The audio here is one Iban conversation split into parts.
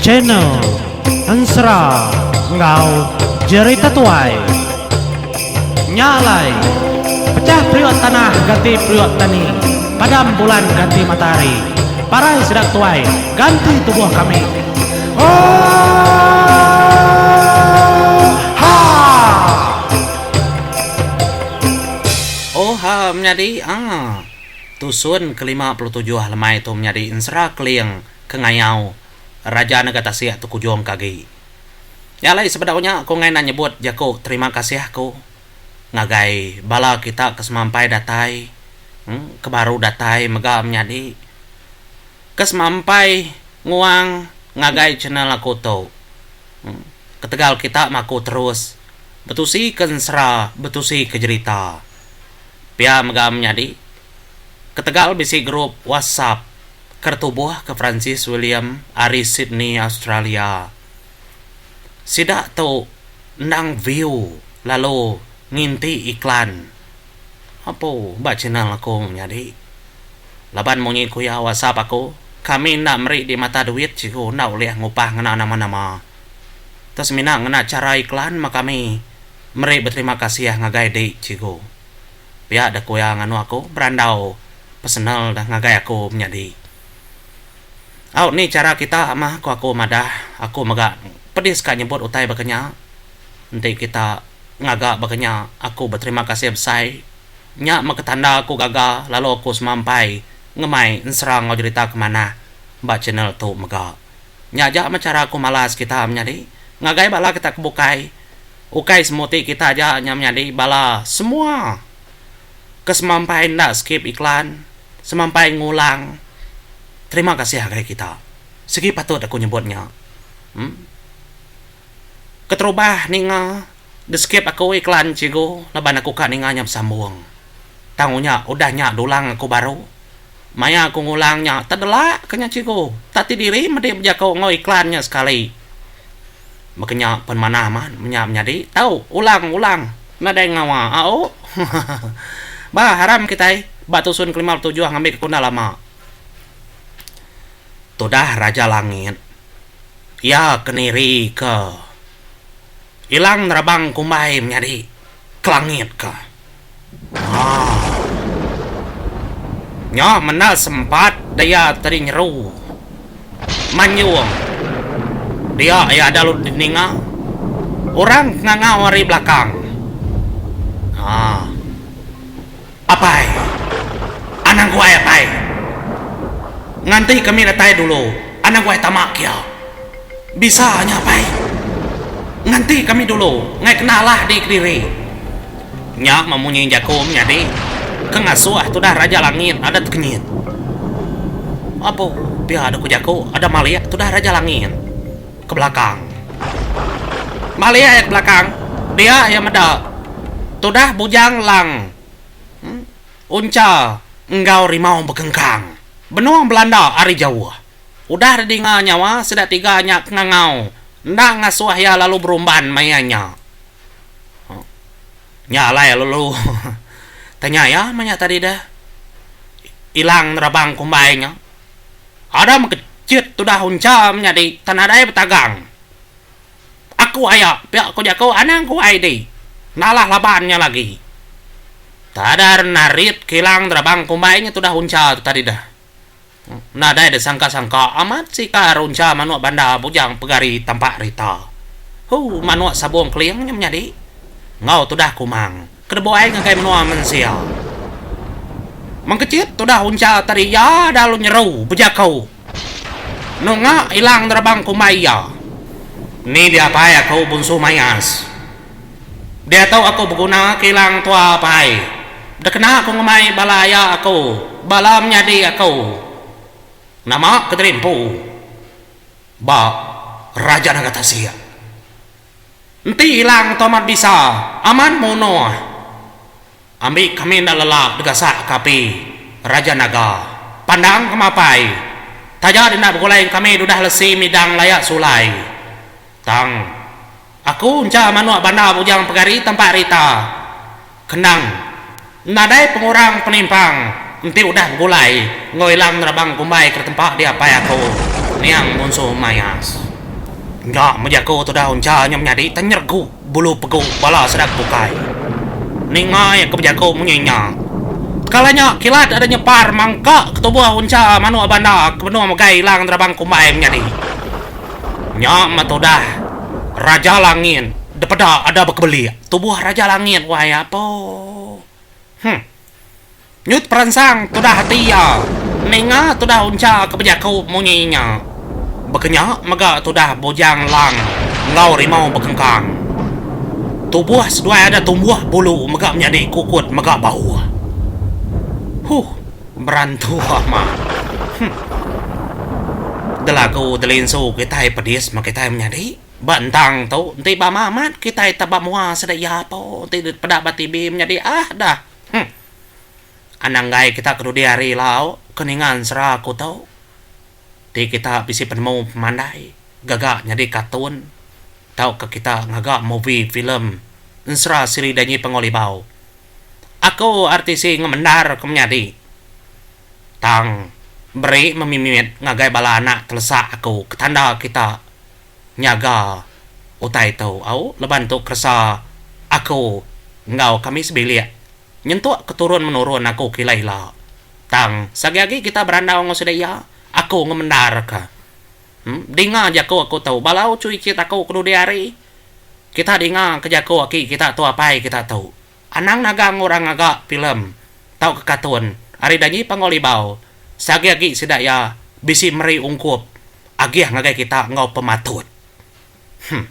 Channel Ensera enggau Jerita Tuai. Nya alai, pecah periuk tanah ganti periuk tani, padam bulan ganti matahari, parai sida tuai ganti tubuh kami. Oohaa! Oohaa menyadi aa. Tusun ke 57 lemai tu menyadi ensera keling ke ngayau Raja Nega Tasik tu kujung ke agi. Nya alai sebedau nya aku enggai enda nyebut jaku terima kasih aku ngagai bala kita ke semampai datai ke baru datai mega menyadi ke semampai nguang ngagai channel aku tu. Ketegal kita meh aku terus betusi ke ensera betusi ke jerita. Pia mega menyadi ketegal bisi group WhatsApp Kertubuh ke Francis William ari Sydney, Australia. Sida tu endang view lalu nginti iklan apu ba channel aku menyadi. Laban munyi ku iya WhatsApp aku, kami enda meri di mata duit cikgu enda ulih ngupah ngena nama-nama. Tu semina ngena chara iklan meh kami meri beterima kasih ngagai dik cikgu. Pia deh ku iya nganu aku berandau personal deh ngagai aku menyadi. Au ni chara kita mah ku aku madah aku mega pedis ka nyebut utai baka nya. Enti kita ngaga baka nya aku beterima kasih besai. Nya meh ketanda aku gaga lalu aku semampai ngemai ensera enggau jerita ke manah ba channel tu mega. Nya aja meh chara aku malas kita menyadi ngagai bala kita ke bukai. Ukai semuti kita aja nya menyadi bala semua. Ke semampai enda skip iklan, semampai ngulang. Terima kasih ngagai kita. Sigi patut aku nyebut nya. Em. Keterubah ninga de skip aku iklan cikgu laban aku ka ninga nya besambung. Tang unya udah nya dulang aku baru. Maya aku ngulang nya tedelak ke nya cikgu. Tak ti diri medi bejaku enggau iklan nya sekali. Baka nya pen manah amat menya menyadi tau ulang ulang nadai ngawa au ba haram kitai ba tusun ke 57 ngambi ke kunda lama. Tudah Raja Langit iya ke niri ke ilang nerabang kumbai menyadi ke langit ka. Haa. Nya menda sempat daya tadi nyeru. Manjung. Dia iya ada lalu dininga orang ke ngangau ari belakang. Haa. Apai. Anang guai apai. Nganti kami datai dulu. Anang guai tama kia. Bisa nya apai. Nganti kami dulu ngai kena alah di kediri. Nya memunyi jaku menyadi ke ngasuh tudah Raja Langit ada tekenyit. Apu, pia deh ku jaku ada malik tudah Raja Langit ke belakang. Malik iya ke belakang, dia iya meda tudah Bujang Lang Uncha enggau Rimau Bekengkang benung belanda ari jauh. Udah didinga nyawa sida tiga nya ke ngangau enda ngasuh iya lalu berumban maya nya. Nya alai lalu tanya iya meh nya tadi deh. Ilang nerabang kumbai nya. Ada mekechit tudah uncha menyadi tan nadai betagang. Aku aya pia ku jaku anang ku ai di. Nalah laban nya lagi. Tadar narit kilang nerabang kumbai nya tudah uncha tu tadi deh. Nadai deh sangka-sangka amat sika runcha manuk banda bujang pegari tampak rita. Huu manuk sabung keling nya menyadi. Enggau tudah kumang ke debuai ngagai menua mensia. Mengkechit tudah uncha tadi iya dalu nyeru bejaku. Nunga ilang nerabang kumbai iya. Ni diapai aku Bunsu Mayas. Diatu aku beguna ke ilang tua apai. Dikena aku ngemai bala aya aku, bala menyadi aku. Nama kediri empu ba Raja Naga Tasik. Enti ilang tu amat bisa, amat munuh. Ambi kami enda lelak degasak ke api Raja Naga. Pandang ke mapai. Taja denda begulai kami dudah lesi midang laya sulai. Tang. Aku encha manuk banda bujang pegari tempat rita. Kendang. Nadai pengurang penimpang. Enti udah begulai enggau ilang nerabang kumbai ke tempa di apai aku niang munsu mayas. Nya meh jaku tudah uncha nya menyadi tang nyeregu bulu pegu bala sida ke bukai. Ninga iya ke bejaku munyi nya. Tekala nya kilat ada nyepar mangka ke tubuh uncha manuk banda ke benung megai ilang nerabang kumbai menyadi. Nya meh tudah Raja Langit depeda ada bekebelik tubuh Raja Langit wai apo. Huh. Nyut peransang tudah ati iya ninga tudah uncha ke bejaku munyi nya. Bekenya mega tudah Bujang Lang enggau Rimau Bekengkang. Tubuh seduai ada tumbuh bulu mega menyadi kukut mega bauh. Huh. Berantu amat. Huh. Delagu delinsu kitai pedis meh kitai menyadi. Ba entang tu enti ba amat kitai teba mua sida iya po enti peda ba TV menyadi ah dah. Huh. Anang enggai kita ke dudi hari ila au ke ninga ensera aku tu. Ti kita bisi penemu pemandai gaga nyadi kartun tauka kita ngaga movie filem ensera siri Danyi Panggau Libau. Aku RTC ngemendar ke menyadi tang beri memimit ngagai bala anak telesak aku ke tanda kita nyaga utai tu au laban tu keresa aku enggau kami sebilik nyentuk ke turun menurun aku ke ila ila. Tang seagi agi kita berandau enggau sida iya aku ngemendarka. Dinga jaku aku tu bala uchu ichit aku ke dudi hari. Kita dinga ke jaku aki kita tu apai kita tu. Anang nagang orang ngaga filem tauka kartun ari Danyi Panggau Libau seagi agi sida iya bisi meri ungkup agih ngagai kita enggau pematut. Huh.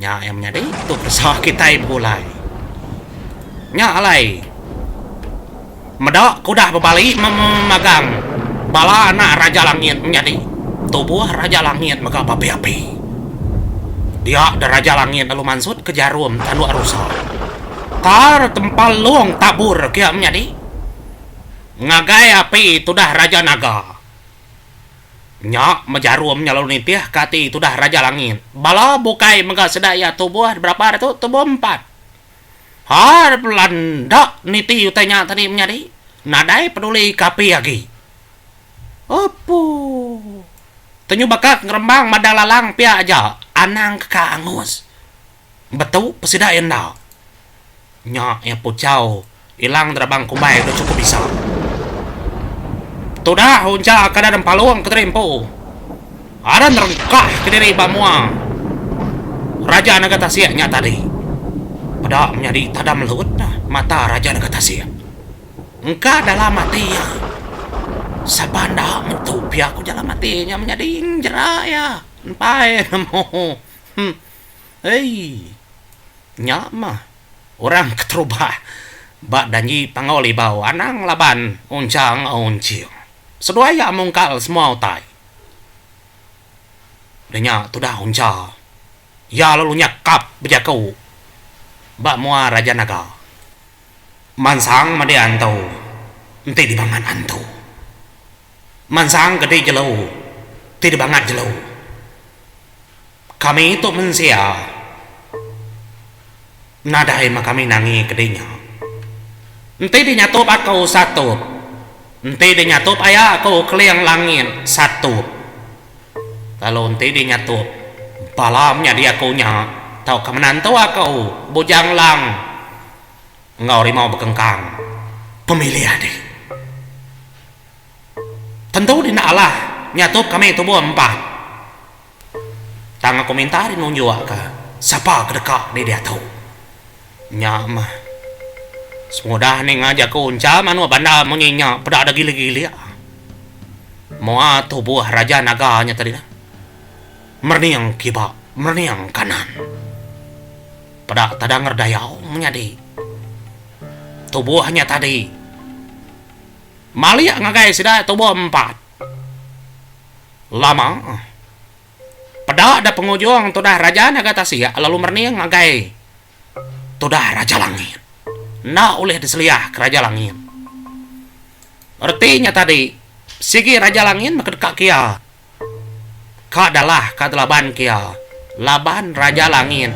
Nya iya menyadi tu keresa kitai begulai. Nya alai meda ke udah bebali memagang bala anak Raja Langit menyadi tubuh Raja Langit mega beapi-api. Dia da Raja Langit lalu mansut ke jarum tanduk rusa. Tar tempal long tabur kia menyadi ngagai api tudah Raja Naga. Nya meh jarum nya lalu nitih ke ati tudah Raja Langit. Bala bukai mega sida iya tubuh berapa ditu tubuh empat. Har belanda niti utai nya tadi menyadi nadai peduli ke api agi. Opoo. Tenyu baka ke ngerembang madang lalang pia aja anang ke ka angus. Betu pesida iya enda. Nya iya puchau ilang derabang kumbai udah chukup bisa. Tudah uncha kada nempalung kediri empu. Ada nerengkah kediri ba mua Raja Naga Tasik nya tadi. Peda menyadi tadam lut mata Raja Naga Tasik. Engka dalam ati iya. Sapa enda mentu pia ku dalam ati nya menyadi jera iya. Empai nemu. Eii. Nya mah orang keterubah ba danji Panggau Libau anang laban Uncha enggau Unching. Seduai iya mungkal semua utai. Udah nya tudah Uncha iya lalu nyakap bejaku ba mua Raja Naga. Mansang madi antu enti dibangat antu. Mansang gedi jelu ti dibangat jelu. Kami tu mensia. Nadai meh kami nangi ke dinya. Enti dinyatup aku satup. Enti dinyatup aya aku keling langit satup. Lalu enti dinyatup bala menyadi aku nya tauka menantu aku Bujang Lang enggau Rimau Bekengkang pemilih adi. Tentu dina alah nyatup kami tubuh empat. Tang aku minta ari nunjukka sapa ke deka di diatu. Nya mah. Semudah ninga jaku uncha manuk banda munyi nya peda da gilik-gilik. Mua tubuh Raja Naga nya tadi dah. Merening kiba, merening kanan. Peda tada ngeredayau menyadi tubuh nya tadi. Malik ngagai sida tubuh empat. Lama. Peda da pengujung tudah Raja Naga Tasik lalu merening ngagai tudah Raja Langit. Enda ulih diseliah ke Raja Langit. Reti nya tadi, sigi Raja Langit meh ke deka ke iya. Ka dalah ka telaban ke iya laban Raja Langit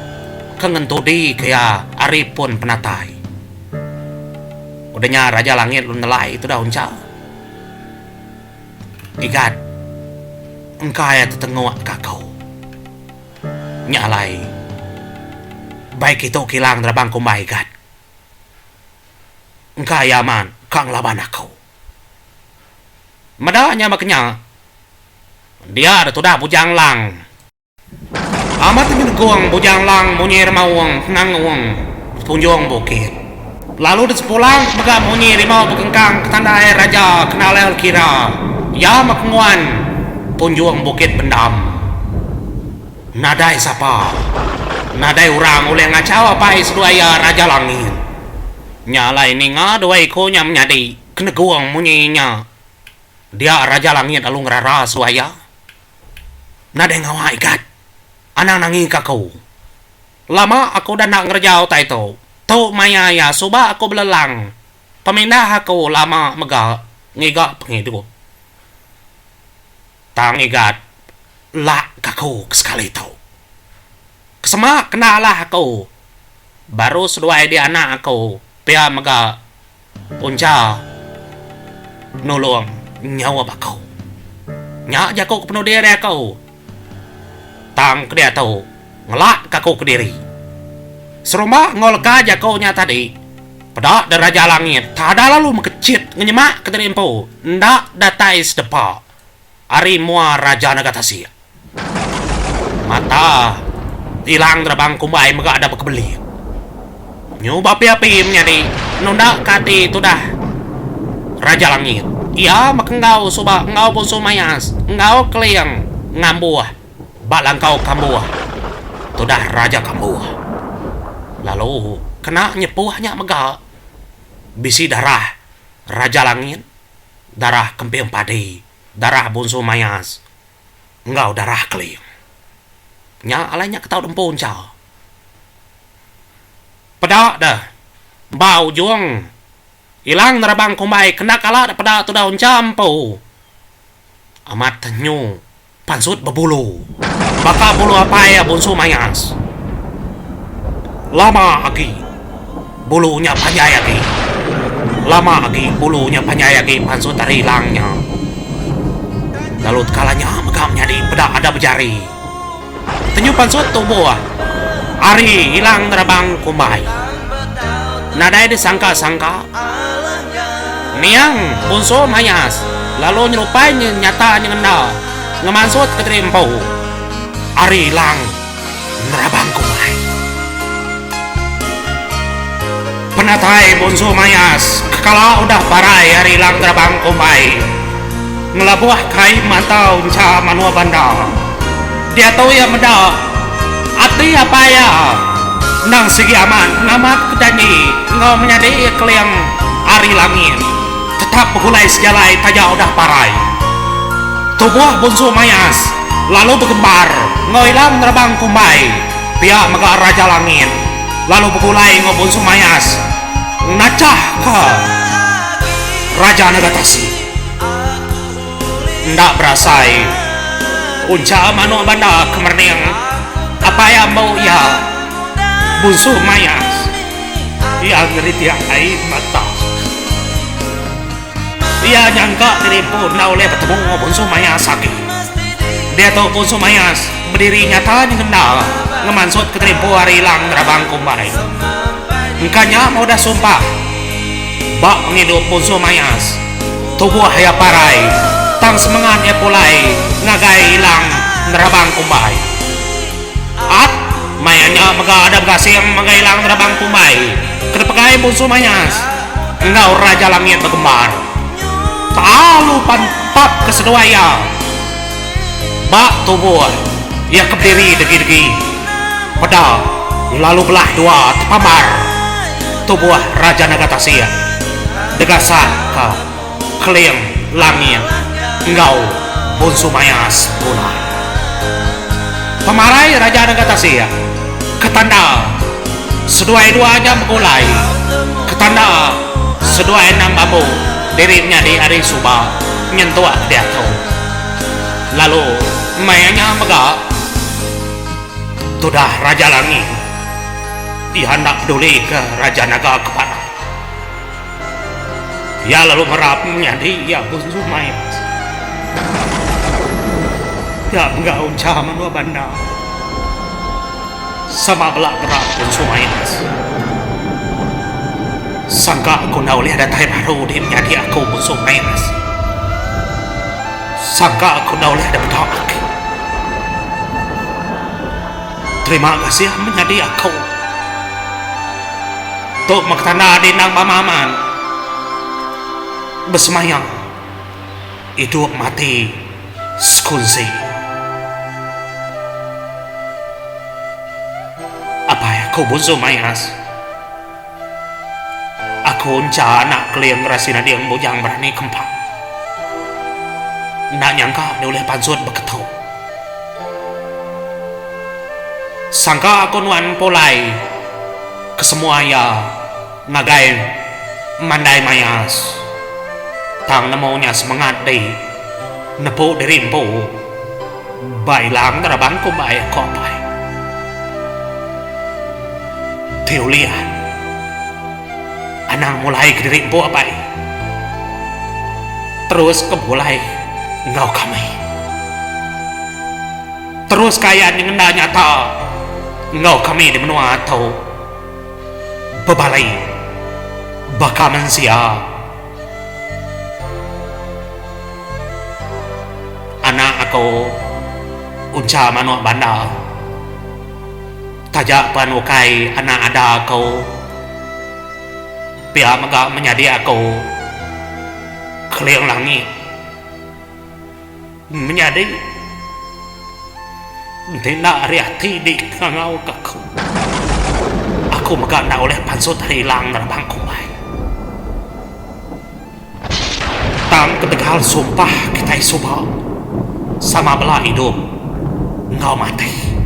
ke ngentudi ke iya ari pun penatai. Udah nya Raja Langit lalu nelai tudah uncha. Igat engka iya tetenguk ka aku. Nya alai bai kitu kilang nerabang kumbai Igat. Engka iya amat ka ngelaban aku. Meda nya baka nya dia da tudah Bujang Lang. Amat nyenegung Bujang Lang munyi remaung ngangung betunjung bukit. Lalu disepulang mega munyi rimau bekengkang ke tanda ai raja kena alai kira iya meh kenguan tunjung bukit bendam. Nadai sapa, nadai orang ulih ngachau apai seduai iya Raja Langit. Nya alai ninga dua iku nya menyadi ke negung munyi nya dia Raja Langit lalu ngerara seduai iya. Nadai ngawa igat. Anang nangi ka aku. Lama aku udah enda ngereja utai tu. Tu maya iya suba aku belelang. Pemindah aku lama mega ngiga pengidup. Tang igat lak ka aku ke sekali tu. Kesema kena alah aku. Baru seduai di anak aku pia mega. Puncha nulung nyaup aku. Nya jaku ke penudi ari aku. Tang ke diatu ngelakka aku kediri. Serumba enggau leka jaku nya tadi, peda deraja langit tada lalu mekechit ngenyemak ke diri empu enda datai sedepa ari mua Raja Naga Tasik. Mata ilang terebang kumbai mega ada bekebelik. Nyu beapi-api menyadi nunda ke ati tudah Raja Langit. Iya meh ke enggau suba enggau Bunsu Mayas enggau Keling ngambuh ba langkau kambuh tudah Raja Kambuh. Lalu kena nyepuh nya mega bisi darah Raja Langit, darah Kemping Padi, darah Bunsu Mayas enggau darah Keling. Nya alai nya ke tau dempu encha. Peda deh ba ujung ilang nerabang kumbai kena kala deh peda tudah encha empu. Amat nyu pansut bebulu baka bulu apai iya Bunsu Mayas. Lama agi bulu nya panjai agi. Lama agi bulu nya panjai agi pansut ari ilang nya. Lalu tekala nya mega menyadi peda ada bejari. Tenyu pansut tubuh ari ilang nerabang kumbai. Nadai disangka-sangka. Niang Bunsu Mayas lalu nyerupai nyata nyengenda ngemansut kediri empu ari ilang nerabang kumbai. Penatai Bunsu Mayas kekala udah parai ari ilang nerabang kumbai ngelabuh kai mata uncha manua banda. Diatu iya meda ati apai iya endang sigi amat ngamat ke janji enggau menyadi iya Keling ari langit tetap begulai sejalai taja udah parai. Tubuh Bunsu Mayas lalu begembar enggau ilang nerebang kumbai pia mega Raja Langit lalu begulai enggau Bunsu Mayas ngenachahka Raja Naga Tasik. Enda berasai uncha manuk banda ke merening apai ambu iya Bunsu Mayas iya ngeritik ai mata. Iya nyangka diri empu enda ulih betemu enggau Bunsu Mayas agi. Diatu Bunsu Mayas bediri nyata nyengenda ngemansut ke diri empu ari ilang nerabang kumbai. Engka nya meh udah sumpah ba pengidup Bunsu Mayas. Tubuh iya parai tang semengat iya pulai ngagai ilang nerabang kumbai. At maya nya mega ada begasing ngagai ilang nerabang kumbai ke dipegai Bunsu Mayas enggau Raja Langit Begembar. Talu pantap ke seduai iya ba tubuh iya ke bediri degi-degi peda lalu belah dua tepambar tubuh Raja Naga Tasik degasah ka Keling Langit enggau Bunsu Mayas Pulai. Pemarai Raja Naga Tasik ke tanda seduai dua nya begulai ke tanda seduai endang bambu diri menyadi ari suba nyentuk ke diatu. Lalu maya nya mega tudah Raja Langit iya enda peduli ke Raja Naga ke parai. Iya lalu merap menyadi iya Bunsu Mayas. Iya mega uncha menua banda. Sama bela gerap Bunsu Mayas. Sangka aku enda ulih datai baru di menyadi aku Bunsu Mayas. Sangka aku enda ulih dipeda agi. Terima kasih menyadi aku. Tu meh tanda dindang bama amat besemaya idup mati sekunsi. Apai aku Bunsu Mayas. Aku encha anak Keling Rasi Nading Bujang Berani Kempa. Enda nyangka nya ulih pansut beketu. Sangka aku nuan pulai ke semua iya ngagai Mandai Mayas. Tang nemu nya semengat di nepu diri empu ba ilang raban kumbai aku apai. Ti ulih anang mulai kediri empu apai. Terus ke begulai enggau kami. Terus ke ayan nyengenda nyata enggau kami di menua tu bebalai baka mensia. Anak aku uncha manuk banda. Taja pan ukai anak ada aku, pia mega menyadi aku Keling Langit. Menyadi enti enda ari ati di ngangau ka aku, aku mega enda ulih pansut ari ilang nerabang kumbai. Tang ketegal sumpah kitai suba sama bela idup enggau mati.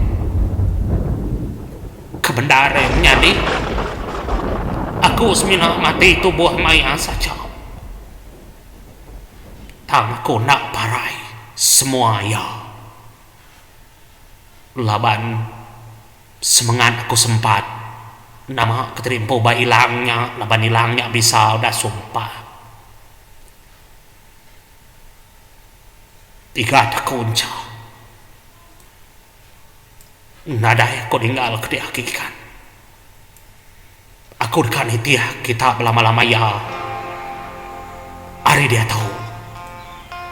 Ke bendar iya menyadi, aku semina mati tubuh maya saja. Tang aku enda parai semua iya. Laban semengat aku sempat nama ke terimpu ba ilang nya laban ilang nya bisa udah sumpah. Igat aku encha. Nadai aku ninggal ke diak ikan. Aku deka nitih kita belama-lama iya ari diatu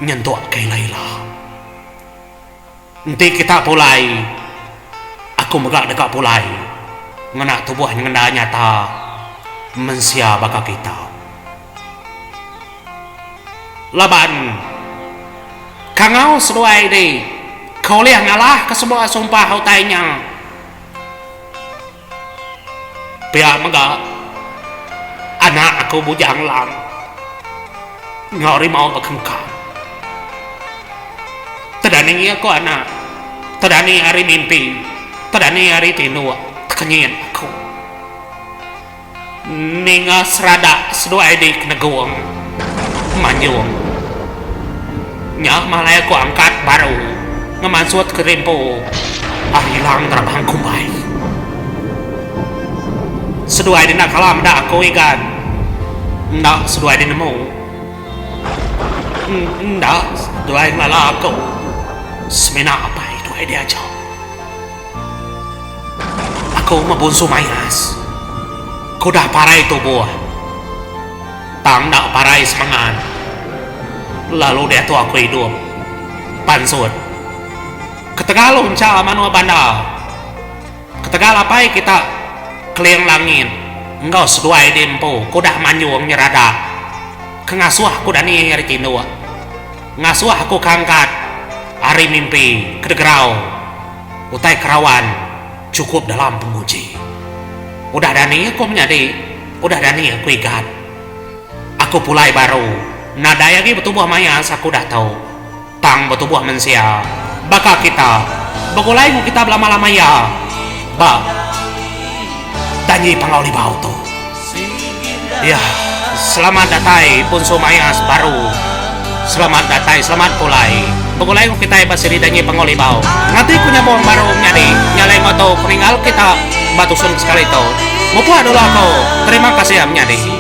nyentuk ke ila-ila. Enti kita pulai, aku mega deka pulai ngena tubuh nyengenda nyata mensia baka kita. Laban kangau seduai di ke ulih ngalahka semua sumpah utai nya. Pia mega anak aku Bujang Lang enggau Rimau Bekengkang. Tedani aku anak, tedani ari mimpi, tedani ari tinduk tekenyit aku. Ninga seradak seduai di Kenegung Manjung. Nya malai aku angkat baru ngemansut ke rimpu ari ilang terabang kumbai. Seduai di enda kala meda aku igan. Enda seduai di nemu. Enda seduai ngelala aku semina apai duai dia aja. Aku meh Bunsu Mayas. Ke udah parai tubuh tang enda parai semengat. Lalu diatu aku idup pansut ketegal uncha manua banda, ketegal apai kita Keling Langit enggau seduai di empu ke udah manjung nyeradak ke ngasuh aku dani ari tinduk. Ngasuh aku ke angkat ari mimpi ke degerau utai kerawan chukup dalam penguji. Udah dani aku menyadi, udah dani aku igat. Aku pulai baru, nadai agi betubuh mayas aku dah tau. Tang betubuh mensia, baka kita, begulai enggau kita belama-lama iya ba Danji Panggau Libau tu. Yah, selamat datai Bunsu Mayas baru. Selamat datai, selamat pulai. Begulai enggau kitai ba siri Danji Panggau Libau. Ngati ku nyabung baru menyadi nya alai enggau tu peninggal kita ba tusun ke sekali tu. Mupuk dulu aku. Terima kasih menyadi.